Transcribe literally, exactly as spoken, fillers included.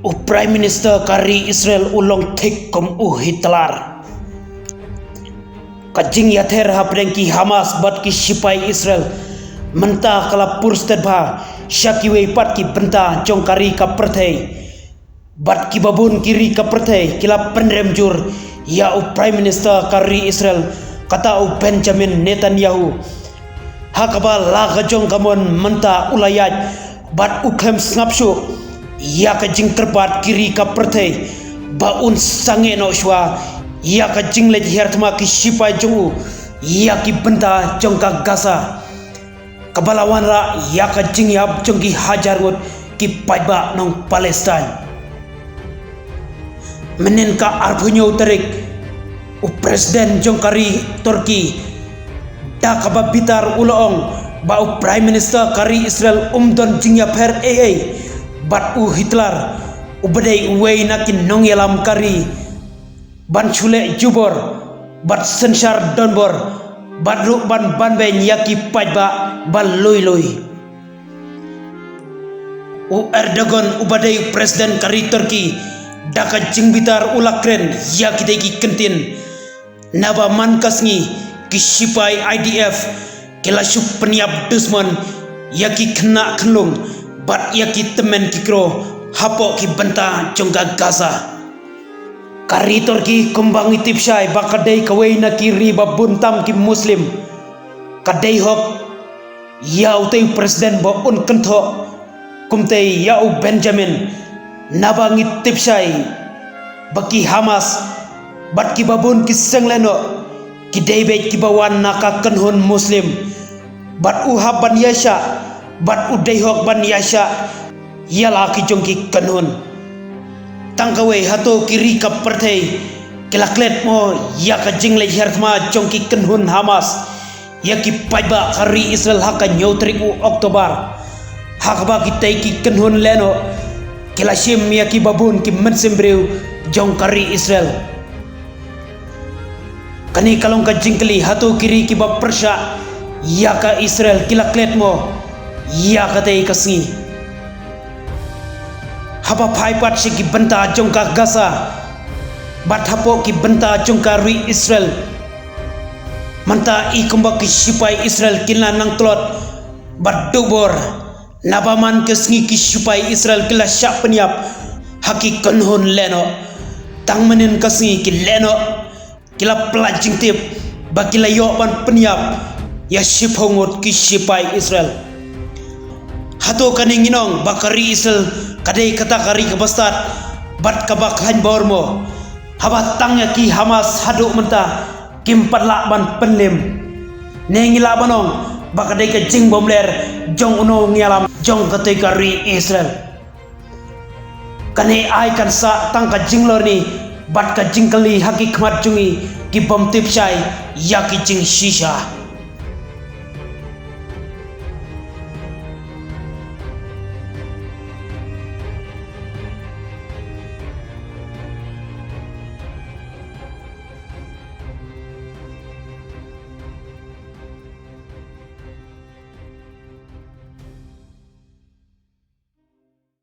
U Prime Minister ka ri Israel u long thik kum u Hitler. Ka jingïather hapdeng ki Hamas bad ki shipai Israel mynta ka la pur stet bha sha kiwei pat ki bynta jong ka ri ka pyrthei. Bad kiba bun ki ri ka pyrthei ki la pynrem jur ïa u Prime Minister ka ri Israel, kata u Benjamin Netanyahu. Ha kaba la ka jong ka mon mynta u la ïaid bad u khlem sngap shuh ïa ka jingkyrpad ki ri ka pyrthei ba un sangeh noh shuwa ïa ka jingleit hiar thma ki shipai jong u ïa ki bynta jong ka Gaza, kaba la wanrah ïa ka jingïap jong ki hajar ngut ki paidbah nong Palestine. Mynnin ka arphew hynñiew tarik, u President jong ka ri Turkey, da kaba bitar u la ong ba u Prime Minister ka ri Israel um don jingïapher ei ei bad u Hitler, uba dei uwei na ki nongïalam ka ri, ban shu leh jubor bad synshar donbor bad ruh ban banbeiñ ïa ki paidbah ba lui lui. U Erdogan uba dei u President ka ri Turkey, da ka jingbitar u la kren ïa kitei ki kyntien. Naba man ka sngi ki shipai I D F ki la shu pynïap dusmon ïa ki khynnah khynlung bad ïa ki tymmen ki kro hapoh ki bynta jong ka Gaza. Ka ri Turkey, kumba ngi tip shai ba ka dei kawei na ki ri ba bun tam ki Muslim, ka dei hok ïa utei u President ba un kynthoh kumtei ïa u Benjamin, naba ngi tip shai ba ki Hamas bad kiba bun ki seng lehnoh ki dei beit kiba wan na ka kynhun Muslim, bad u hap ban ïaishah bad u dei hok ban ïaishah ïa la ki jong ki kynhun. Tang kawei, hato ki ri ka pyrthei ki la klet mo ïa ka jingleit hiar thma jong ki kynhun Hamas ïa ki paidbah ka ri Israel ha ka hynñiew tarik u October, ha kaba kitei ki kynhun lehnoh ki la shim ïa kiba bun ki mynsiem briew jong ka ri Israel? Kane ka long ka jingkylli, hato ki ri kiba pyrshah ïa ka Israel ki la klet mo ïa katei ka sngi? Haba phai pat sha ki bynta jong ka Gaza bad hapoh ki bynta jong ka ri Israel, mynta i kumba ki shipai Israel ki la nang tlot bad dubor, naba man ka sngi ki shipai Israel ki la shah pynïap ha ki kynhun lehnoh. Tang mynnin ka sngi ki lehnoh ki la pynlait jingtip ba ki la ïoh ban pynïap ïa shiphew ngut ki shipai Israel. Hato kane ngin ong ba ka ri Israel ka dei kata ka ri kaba stad bad kaba khlaiñ bor mo, haba tang ïa ki Hamas haduh mynta kim pat lah ban pynlim? Ne ngi lah ban ong ba ka dei ka jingbymler jong u nongïalam jong katei ka ri Israel? Kane ai kan sah tang ka jinglorni bad ka jingkylli ha ki khmat jong ngi ki bym tip shai ïa ki jingshisha.